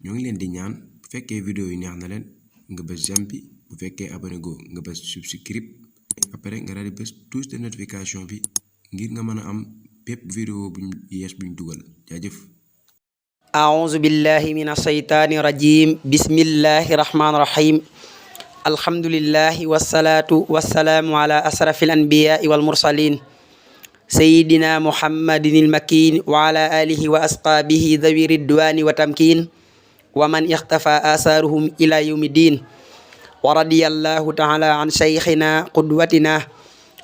ñoo ngi leen di ñaan bu fekkee vidéo yi neex na leen nga bës j'aime bi bu fekkee abonné go nga bës subscribe après nga daal di bës touche de notification bi ngir nga mën a am bépp vidéo buñ yees buñ dugal jaajëf. أعوذ بالله من الشيطان الرجيم بسم الله الرحمن الرحيم الحمد لله والصلاة والسلام على أشرف الأنبياء والمرسلين سيدنا محمد المكين وعلى آله وأصحابه ذوي الرضوان والتمكين ومن اختفى آثارهم إلى يوم الدين ورضي الله تعالى عن شيخنا قدوتنا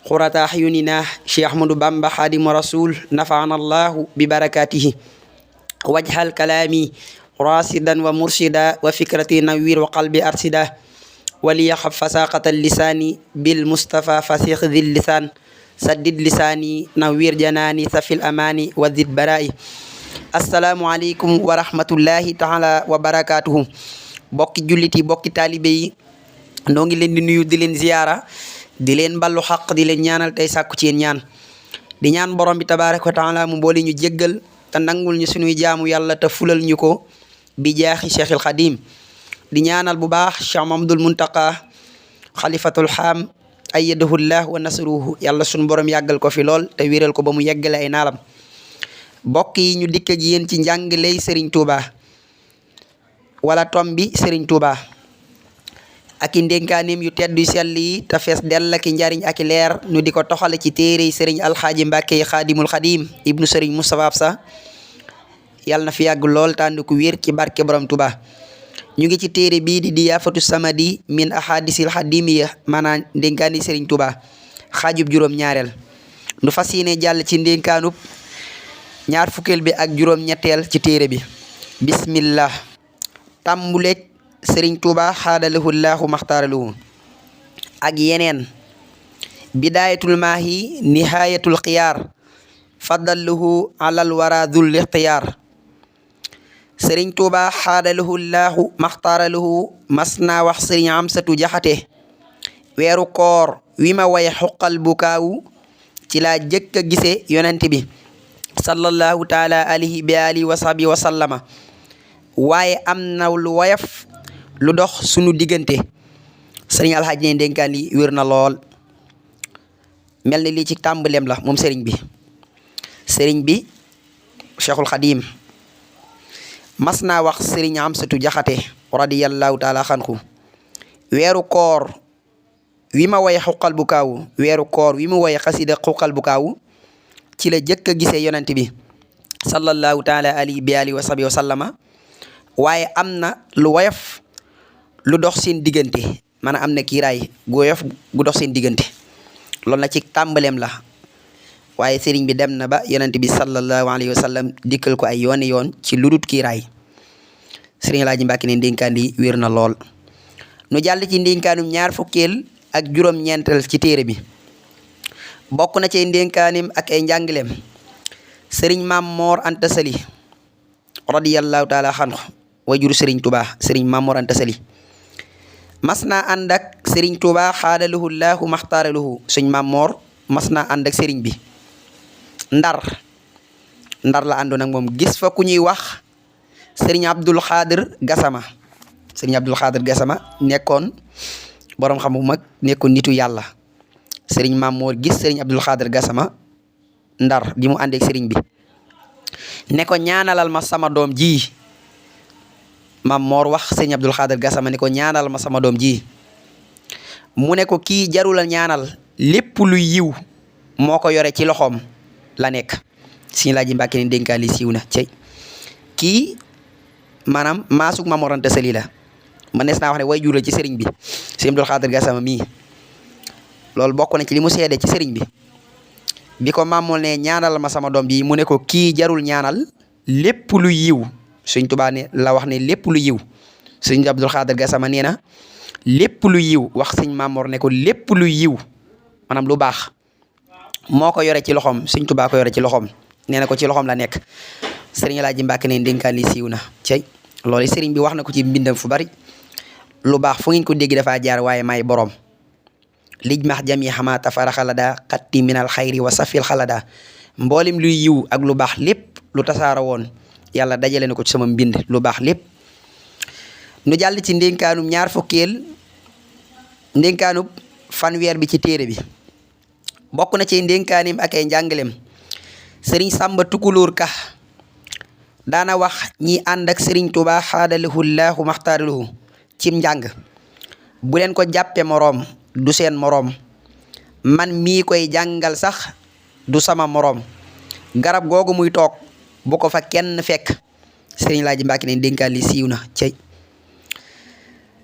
قرة أعيننا شيخ أحمد بامبا خادم رسول نفعنا الله ببركاته واجعل كلامي راشدا ومرشدا وفكرتي نوير وقلبي أرشدا وليخف فساقة اللسان بالمصطفى فسيخ ذي اللسان سدد لساني نوير جناني سفي الأماني وزد برائي السلام عليكم ورحمة الله تعالى وبركاته bokki julliti bokki taalibe yi noo ngi leen di nuyu di leen ziyaara di leen ballu xaq di leen ñaanal tey sàkku ci yéen ñaan di ñaan borom bi tabaaraka wa taala mu boole ñu jéggal te nangul ñu suñuy jaamu yàlla te fulal ñu ko bi jaaxi Cheikhul Xadim di ñaanal bu baax Cheikh Mamadul Muntaqa xalifatul xaam ayyadahullah wa nasruhu yàlla suñu borom yàggal ko fi lool te wéral ko ba mu yeggale ay naalam mbokk yi ñu dikk ak yéen ci njàngaley Serigne Touba wala tombi Serigne Touba ak i ndénkaaneem yu tedd yu sell yi te fees dell ak i njariñ ak i leer ñu di ko toxale ci téere yi Serigne Alxaaji Mbàkke Xaadimul Xadim ibnu Serigne Moustapha Absa yàlla na fi yàgg lool tànd ku wér ci barke borom Touba ñu ngi ci téere bii di Diyaafatu Samadi min ahadisil xadimiya maanaam ndénkaani Serigne Touba xaajub juróom ñaareel nu fas yéene jàll ci ndénkaanub ñaar fukkeel bi ak juróom ñetteel ci téere bi bismillah tàmbuleeg Serigne Touba xaadalahu laahu maxtaaralahu ak yeneen bidaayatul maahi nihayatul xiyaar faddallahu alal wara dul ixtiyaar Serigne Touba xaadalahu laahu maxtaaralahu mas naa wax Serigne Amsatu Jaxate weeru koor wi ma way xuqal bukaawu ci laa jëkk a gise yonent bi sallallahu taala alayhi bi alihi wa sahbi wa sallama waaye am na lu woyof lu dox sunu diggante sëriñ alxaaji ne ndénkaan li wér na lool mel ni lii ci tàmbaleem la moom sëriñ bi Cheikhul Xadim mas naa wax sëriñ Amsatu Jaxate radiyallahu taala xanhu weeru koor wi ma way xuqal bu kaawu weeru koor wi mu way xasida xuqal bu kaawu ci la jëkk a gisee yonent bi sallallahu taala alayhi bi alihi wa sahbi wa sallama waaye am na lu woyof lu dox seen diggante maanaam am na kiiraay gu woyof gu dox seen diggante loolu na ci tàmbaleem la waaye sëriñ bi dem na ba yonent bi sallallahu alayhi wa sallam dikkal ko ay yooni yoon ci ludut kiiraay sëriñ Alaaji Mbàkke ne ndénkaan li wér na lool nu jàll ci ndénkaanum ñaar fukkeel ak juróom ñeenteel ci téere bi bokk na ci ndénkaanim ak ay njàngaleem sëriñ Maam Moor Anta Sali radiyallahu taala xanhu wajuru sëriñ Touba sëriñ Maam Moor Anta Sali mas naa ànd ak sëriñ Touba xaadalahu laahu maxtaaralahu sëñ Maam Moor mas naa ànd ak sëriñ bi ndar la àndoon ak moom gis fa ku ñuy wax sëriñ Abdul Xaadir Gasama sëriñ Abdul Xaadir Gasama nekkoon boroom xam bu mag nekkoon nitu yàlla sëriñ Maam Moor gis sëriñ Abdul Xaadir Gasama ndar bi mu àndeek sëriñ bi ne ko ñaanalal ma sama doom ji Maam Moor wax sëriñ Abdul Xaadir Gasama ne ko ñaanal ma sama doom ji mu ne ko kii jarul a ñaanal lépp lu yiw moo ko yore ci loxoom la nekk Sëriñ Alaaji Mbàkke ne ndénkaan li siiw na cey kii maanaam maasug Maam Moor Anta Sali la mënees naa wax ne way jur la ci sëriñ bi sëriñ Abdul Xaadir Gasama mii loolu bokk na ci li mu seede ci sëriñ bi ko Maam Moor ne ñaanal ma sama doom ji mu ne ko kii jarul ñaanal lépp lu yiw Sëriñ Tuubaa ne la wax ne lépp lu yiw sëriñ Abdul Xaadir Gasama nee na lépp lu yiw wax sëriñ Maam Moor ne ko lépp lu yiw maanaam lu baax moo ko yore ci loxoom Sëriñ Tuubaa ko yore ci loxoom nee na ko ci loxoom la nekk sëriñ Alaaji Mbàkke ne ndénkaan li siiw na cey loolu sëriñ bi wax na ko ci mbindam fu bari lu baax fu ngeen ko dégg dafa jaar waaye may boroom lij max jami xamaata fara xalada xatti minal xayri wa safil xalada mboolem luy yiw ak lu baax lépp lu tasaara woon yàlla dajale na ko ci sama mbind lu baax lépp nu jàll ci ndénkaanum ñaar fukkeel ndénkaanub fanweer bi ci téere bi bokk na ci ndénkaanim ak ay njàngaleem sëriñ Sàmba Tukulóor Ka daana wax ñi ànd ak sëriñ Tuubaa xaadalahu llaahu maxtaaralahu cim njàng bu leen ko jàppe moroom du seen moroom man mii koy jàngal sax du sama moroom garab googu muy toog bu ko fa kenn fekk sëriñ Laaji Mbàkke ne dénkaan li siiw na cey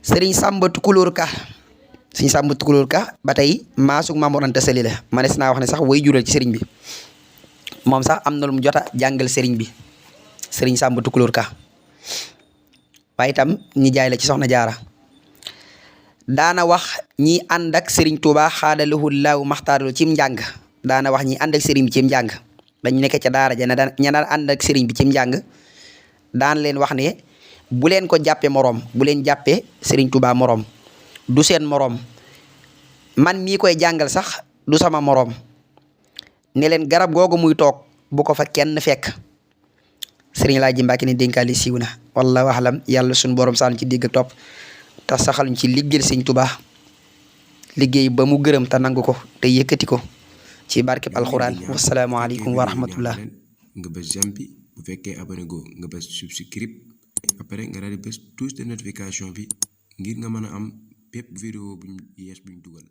sëriñ Sàmba Tukulóor Ka sëriñ Sàmba Tukulóor Ka ba tey maasug Maam Mor Anta Sali la manes naa wax ne sax way jural ci sëriñ bi moom sax am na lu mu jot a jàngal sëriñ bi sëriñ Sàmba Tukulóor Ka waaye itam ñi jaay la ci soxna jaara daana wax ñi ànd ak sëriñ Tuubaa xaadalahu llaahu maxtaaralahu cim njàng daana wax ñi ànd ak sëriñ bi cim njàng dañu nekk ca daara ja ña daan ànd ak sëriñ bi cim njàng daan leen wax ne bu leen ko jàppe moroom bu leen jàppe sëriñ Tuubaa moroom du seen moroom man mii koy jàngal sax du sama moroom ne leen garab googu muy toog bu ko fa kenn fekk sëriñ Laaji Mbàkke ne dénkaali siiw na wallaahu a'lam yàlla suñu borom sànni ci dégg topp te saxaluñ ci liggéeyal sëriñ Tuubaa liggéey ba mu gërëm te nangu ko te yëkkati ko ci barkeb alxuraan wasalaamu aleykum wa rahmatullah nga bës j'aime bi bu fekkee abonné go nga bës subscribe après nga daal di bës touche de notification bi ngir nga mën a am bépp vidéo buñ yees buñ dugal